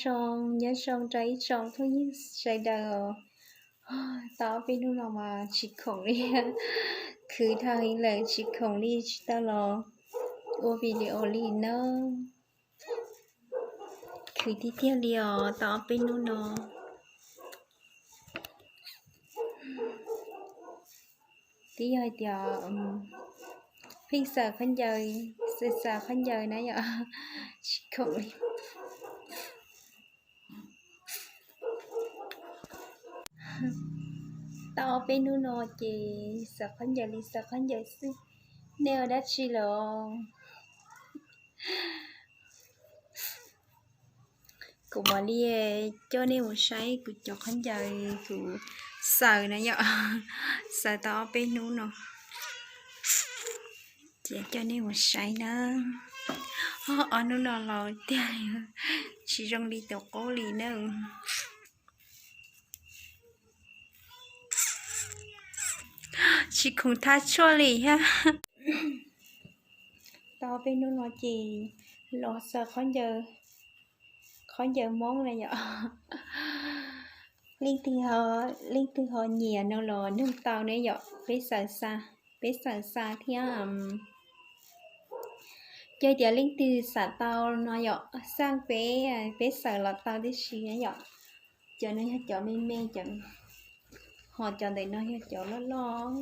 Zoo, nyob zoo rau ib tsoom phooj ywg sawv daws os. Tau ob peb hnub no mas tsis khoom li, khwv dhau heev lawm tsis khoom li tsis tau los ua video li nawb. Khwv tiag tiag li os tau ob peb hnub no. Twb yog hais tias pheej xaws khaub ncaws, xaws xaws khaub ncaws na yom, tsis khoom li. Tau ob peb hnub no ces xaws khaub ncaws li xaws khaub ncaws xwb. Nej ua dab tsi lawm? Kuv mam li coj nej mus saib kuv cov khaub ncaws kuv xaws na yom, xaws tau ob peb hnub no. Ces coj nej mus saib na. Ob hnub no los tiag, tsis zoo li tus qub li na. Tsis khoom thaj tshuaj li thiab. Tau peb hnub no ces los xaws khaub ncaws, khaub ncaws Hmoob na yom. Leej twg, leej twg ho nyiam no los nug tau ne yom, peb xaws xa, peb xaws xa thiab. Yog tias leej twg xav tau no yom, xaj peb, peb xaws los tau tib si na yom. Cov no yog cov me me, ho cov ntawm no yog cov loj loj.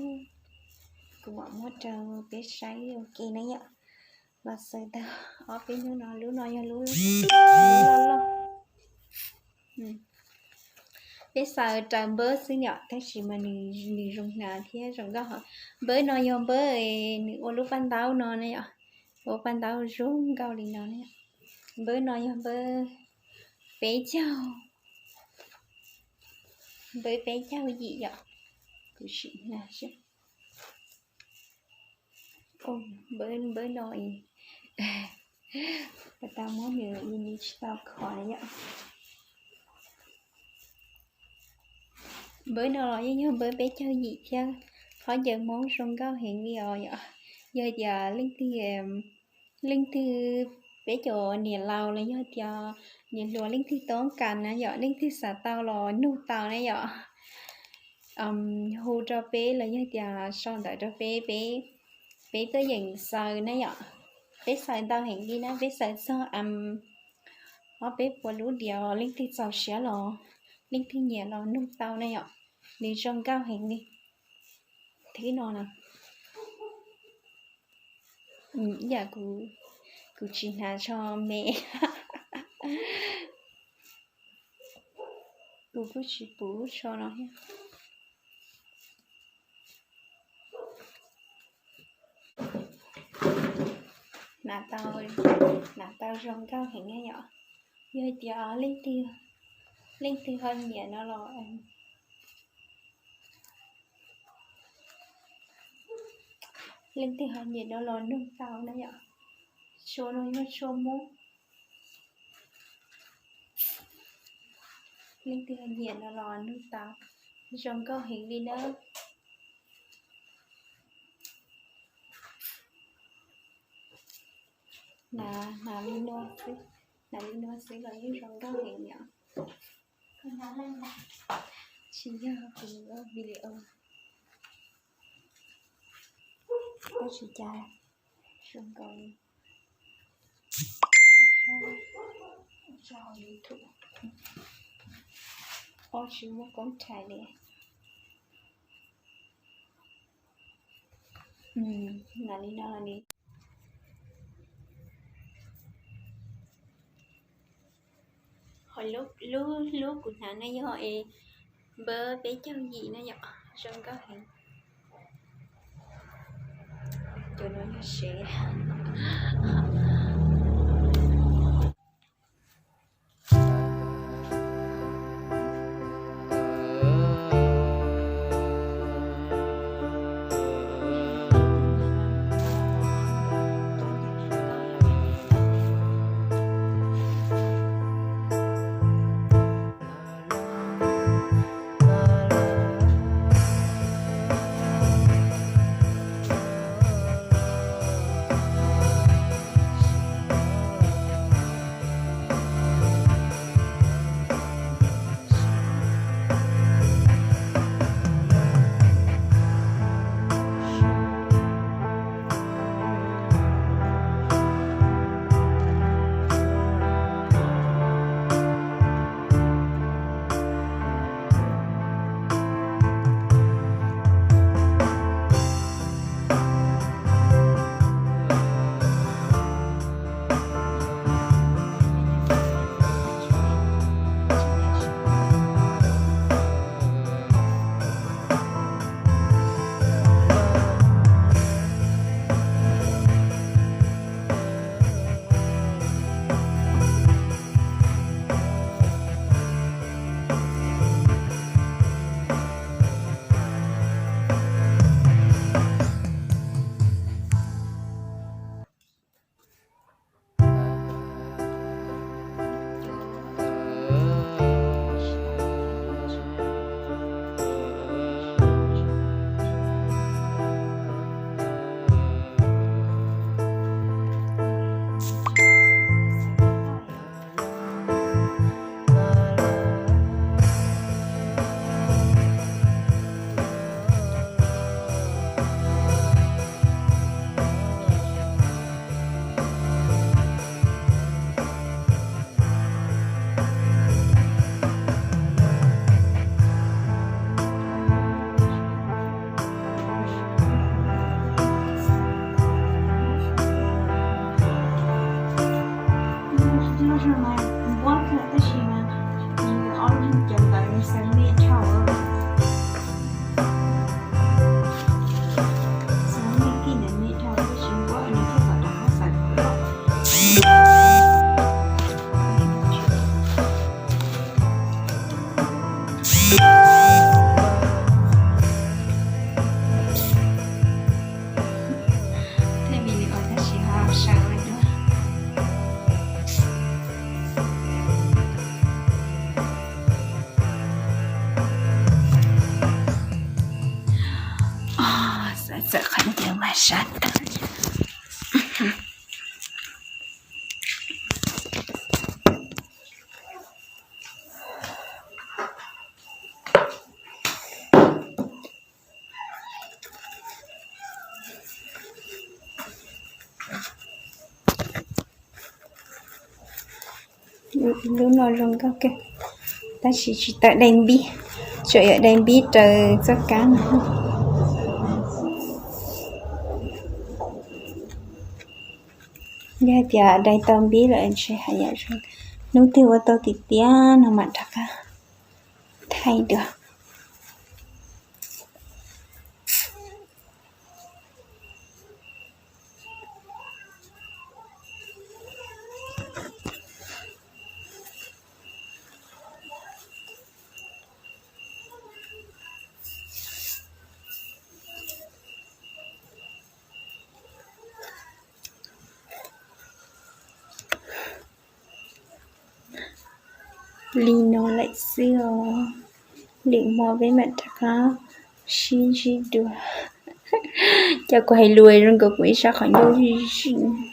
Kuv mam muab rau peb saib ua ke na yom. Los xaws tau ob peb hnub no, lub no yog lub loj loj. Peb xaws raws npawb xwb yom, tab sis mas nws zoo hnav thiab zoo nkauj. Npawb no yog npawb nws ua lub paj ntaub no ne yom, ua paj ntaub zoo nkauj li no ne. Npawb no yog npawb peb caug, npawb peb caug yim yom. Kuv sim hnav seb. Npawb no, pas tas muab nws li nws tsis tau khov na yom. Npawb no los yeej yog npawb peb caug yim thiab. Khaub ncaws Hmoob zoo nkauj heev li os yom. Yog tias leej twg, leej twg, peb cov niam laus los yog tias niam hluas leej twg toob kas na yom, leej twg xav tau los nug tau na yom. Hu rau peb los yog tias sau ntawv rau peb, peb tuaj yeem xaws na yom. Peb xaws ntau heev li na, peb xaws txog ob peb puas lub diav, leej twg txaus siab los, leej twg nyiam los nug tau na yom. Nws zoo nkauj heev li. Thib no na, ib yam kuv tsis hnav tsho me, kuv kuj tsis puv lub tsho no thiab. Hnav tau, hnav tau zoo nkauj heev na yom. Yog tias leej twg, leej twg ho nyiam no los, leej twg ho nyiam no los nug tau na yom. Tshuaj no yog tshuaj Hmoob. Leej twg ho nyiam no los nug tau, zoo nkauj heev li nawb. Hnav, hnav li no xwb, hnav li no xwb los yeej zoo nkauj heev yom. Tsis yog kuv ua video, ua tsis cas, zoo nkauj li. Ob tsis muaj koob rhais li. Hnav li no los ni. Ho lub, lub kuv hnav no yog es npawb peb caug yim na yom, zoo nkauj heev. Cov no yog sev. Sab tawm. Lub no zoo nkauj kawg, tab sis tsis tawm dai npib, tsuas yog dai npib raws txoj kab no. Yog hais tias dai tau npib lawm ntshe haj yam zoo. Hnub twg ua tau tiav tiav no mam rov qab thaij dua. Li no lawm xwb os. Lwm hmo peb mam rov qab sib ntsib dua. Cas kuv hais lus zoo nkaus kuv ib sab qhov ncauj zij zij.